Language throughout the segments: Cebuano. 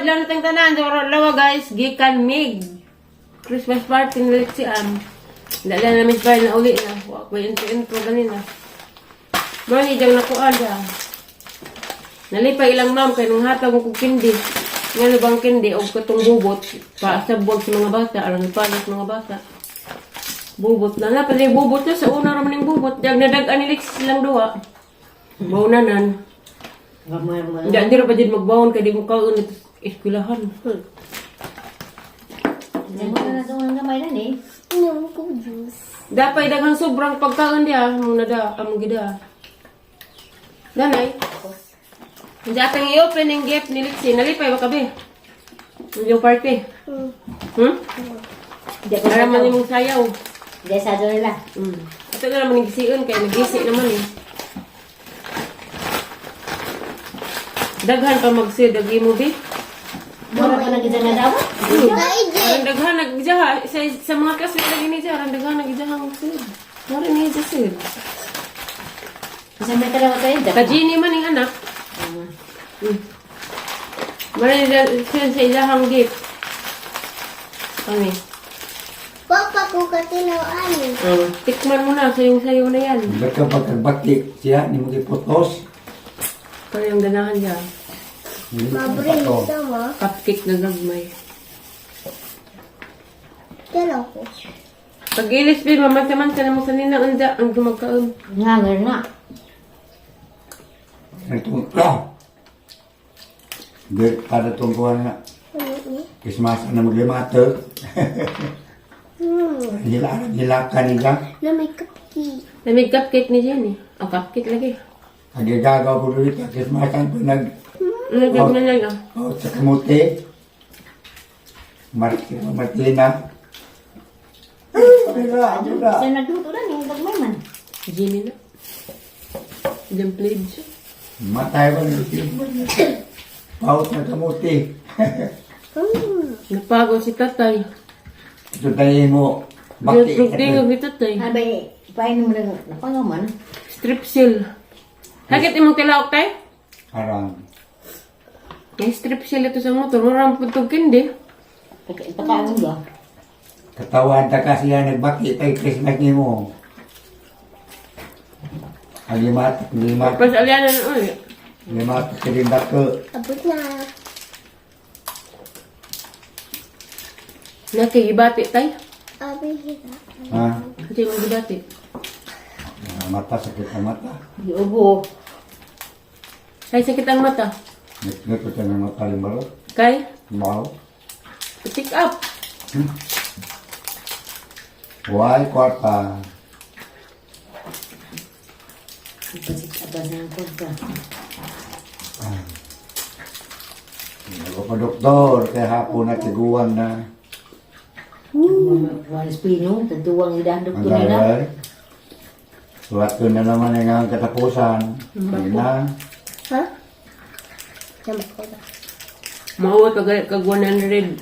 adlaw na tang tanan. Sa lawa guys, gikan mig. Christmas party ni si Am. Dala na mis na uli na. Wa ko intro intro ganina. Mao ni diyang nakuan siya. Nalipay ilang ma'am kay nung hatag ko kindi. Nga bang kindi og katong bubot pa sa buwag sa mga bata, aron ipalas mga bata. Bubot na na pala bubot na sa una ra man ning bubot. Diag nadag-an ni Lex silang duha. Baunanan. Gamay mo. Hindi, hindi ra pa din magbaon kay di mo kaon ito eskwelahan. Hindi mo na nasa unang gamay na ni. Inom ko juice. Dapat daghang sobrang pagkaon diha mong nada among gida. Danay. Hindi atang i-open ang gift ni Lexi. Nalipay ba kabi? Yung party. Di ako Para man sa imong sayaw. Di sa nila. Ito na naman yung gisiun kay nagisi naman eh. Daghan pa magsid ag imo bi. Mura pa na kita na daw. Kaiji. Ang daghan nagjaha sa mga classmate lagi ni Jara, ang daghan nagjaha magsid. Mura ni sid. Sa may kalawa tayo. Ka Genie man ning anak. Mura ni siya sa ilahang gift. Kami. Papa ko katilaw ani. Oh, tikman mo na, sayong sayo na yan. Ba't ka pagkagbati siya, ni mo giputos? Pero yung ganahan siya, Hindi ko Mabril pato. sama. cupcake na gagmay. Tilaw ko. Pag ilis, babe, mamantaman ka na mo sa nina, anda, ang gumagkaon. Nganger na. Ito, ah! Di, para itong kuha na. Ano ni? Christmas na maglimato. Hila, hila nila. Na may cupcake. Na may cupcake ni Jenny. O, cupcake lagi. Agigagaw ko dito, Christmas ang nag Nagag na lang, ah. Oh, sa kamuti. Martina, Martina. Ay, amira, amira. Sa nagluto na ni gagmay man. Jenny na. Diyan pledge. Matay ba nito? Paut na kamuti. Napagod si tatay. Ito tayo mo. Bakti. Tingog ni tatay. Abay, pain mo na napangaman. Strip seal. Hakit imong tilaok, tay? Arang. May strip seal ito sa motor. Mura ang puntog kindi. Pagkaan ba? Katawan ta kasi yan nagbaki tayo Christmas ni mo. Ang lima, lima, Pas alyanan ulit. lima ka ko. Abot na. Nakigibati, tay. Abi hira. Ha? Hindi mo gibati. Ah, mata, sakit ang mata. Giubo. Ay, sakit ang mata. Nagkot ko ng mata limaro. Kay, Mau. pick up. Why kwarta? Pasik abas ng kwarta. Ako pa doktor, kaya hapon na tiguan na. Walis pino, tatuwang idahan Ang doktor nila. dahil. Suwat ko na naman ang katapusan. Hindi na. Ha? Sama ko ba? Mauwa pag kag 100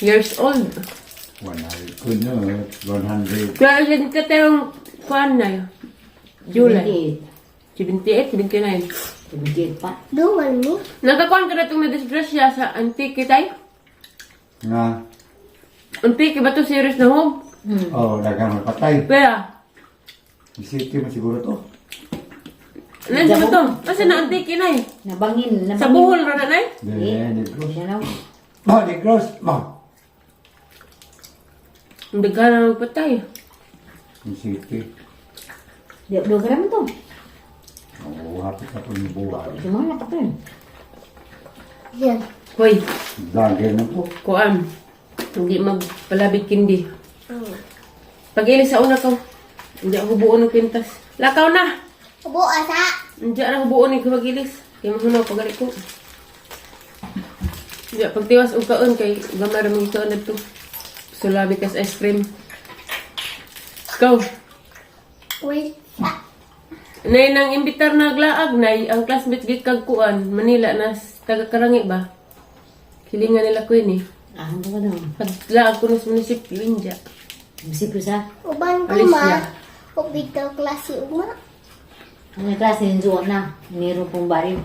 years old. 100 ko na. 100. Kaya siya ka tayong kuan na yun. July. 78, 79. 78 pa. Duwal ni. Nakakuan ka na itong na-disgrasya sa Antique, tay? Nga. Antique ba to series na home? Oh, dagang mapatay. Kaya, City mo siguro to. nandiyan ba to? Asa na Antique na eh? Nabangin, nabangin. Sa Bohol ra na nay? Di, Negros. Siya na. Oh, Negros. Oh. Ang daghan na magpatay. Ang city. Di, dua gram to. Oo, hapit na po yung buwan. Sumala ka pa yun. Yan. Hoy, Vlogger na po. kuan. Hindi magpalabig kindi. Pag ilis sa una ko, hindi ako buo ng kwintas. Lakaw na! Ubo asa. Hindi na ako buo ng pag-ilis. Kaya mahunaw pagalit ko. Hindi, pagtiwas og kaon kay gamay ra mong kaon adto. Sulabi kas ice cream. Go. Wait. Ah. Nay nang imbitar na glaag nay ang classmate gid kag kuan Manila na taga Karangi ba. Hilingan nila ko yun eh. Ah, ano ka daw? Paglaag ko na sa munisipyo India. Musipyo sa. Uban ko Alis ma. niya. Ubig daw klase ugma. Ang klase ng zuwa na. Nero pong baril.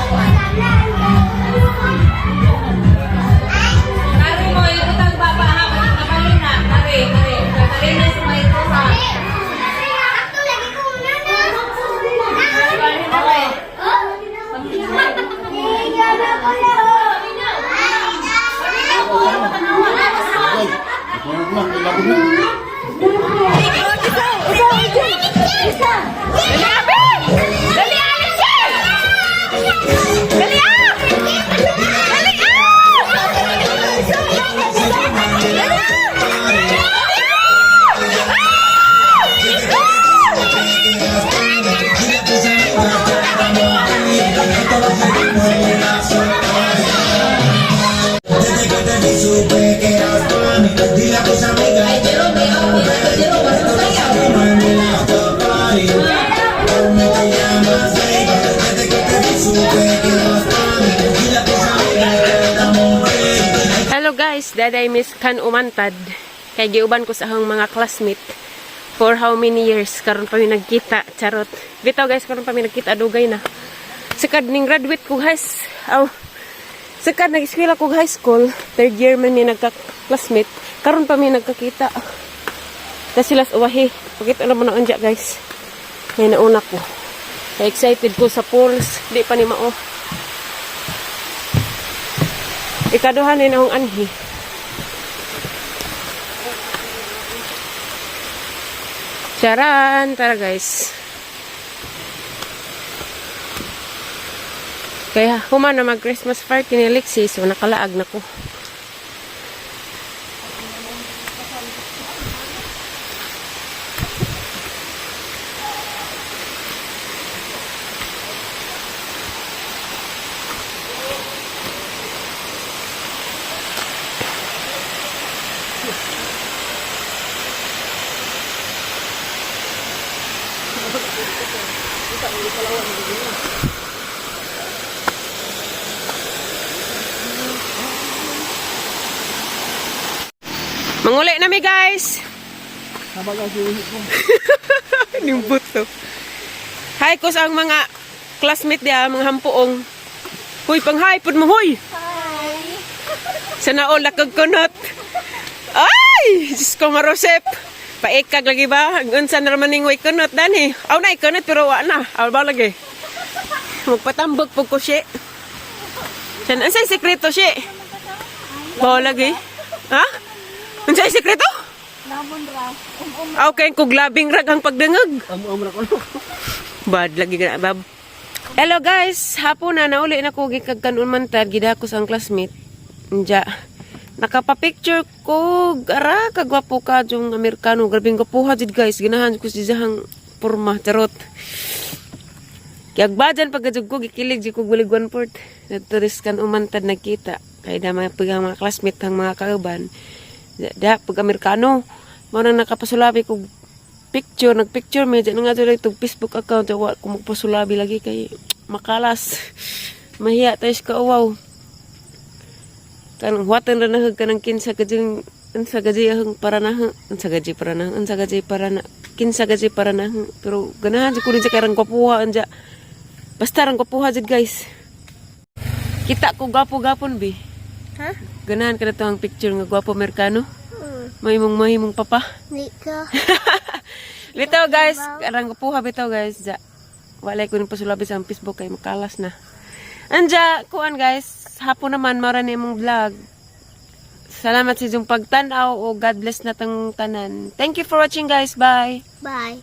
Kari mo, ibutang baba ha, kabalin na. Kari, kari. Kari na sa may ito ha. Kabalin na kay. Hello guys, Daday Miss Kan Umantad. Kay giuban ko sa akong mga classmate for how many years karon pa mi nagkita, charot. Bitaw guys, karon pa mi nagkita, dugay na. Sakad ning graduate ko guys. Aw. Sakad nag-eskwela ko high school, third year man mi nagka-classmate, karon pa mi nagkakita. Tas sila sa uwahi. Pakita na mo na undya guys. May nauna ko. Kay excited ko sa pools, di pa ni mao. Ikaduha na akong anhi. Charan! Tara guys. Kaya human na mag Christmas party ni Lexi, so nakalaag na ko. Manguli na mi guys. Nimbot to. Hi ko sa ang mga classmate diya, mga hampuong. Huy, pang-hi pud mo huy. Sana all lakag kunot. Ay, Diyos ko marosep. Paikag lagi ba? Ang unsa na raman ning way kunot dani. Aw na kunot pero wa na. Aw ba lagi. Magpatambog pug ko si. San unsay sekreto si? Ba lagi? Ha? Unsay sekreto? Aw kay kog labing rag ang pagdangag. Bad lagi ka na, bab. Hello guys, hapon na nauli na ko gikag kanon man tad gidako sa ang classmate. Nja. Nakapa-picture ko ara kagwapo ka yung Amerikano. Grabing gwapuha jud guys. Ginahan ko si jahang porma charot. Kaya bajan pagkajug ko gikilig jud ko bulig one port. Nagturis kan umantad nagkita. Kay da mga pag mga classmate ang mga kauban. Da, da pag Amerikano. Mao nang nakapasulabi ko picture, nagpicture medyo nga dyan itong Facebook account wa ko magpasulabi lagi kay makalas. Mahiya tayo sa kauwaw. Kanang huwatan ra nahag kanang kinsa kajing unsa gaji ahang para na unsa gaji para na unsa gaji para na kinsa gaji para na, pero ganahan jud ko rin sa karang gwapuha anja, basta rang gwapuha jud guys, kita ko gwapo gapon bi. Ha? Ganahan ka na to ang picture nga gwapo Amerikano, mahimong mahimong papa. Di ka. Bitaw guys, karang gwapuha bitaw guys. Ja. Walay ko ning pasulabi sa ang Facebook kay makalas na. Anja, kuan guys, hapon naman mara ni imong vlog. Salamat sa inyong pagtan-aw o God bless na tang tanan. Thank you for watching guys. Bye. Bye.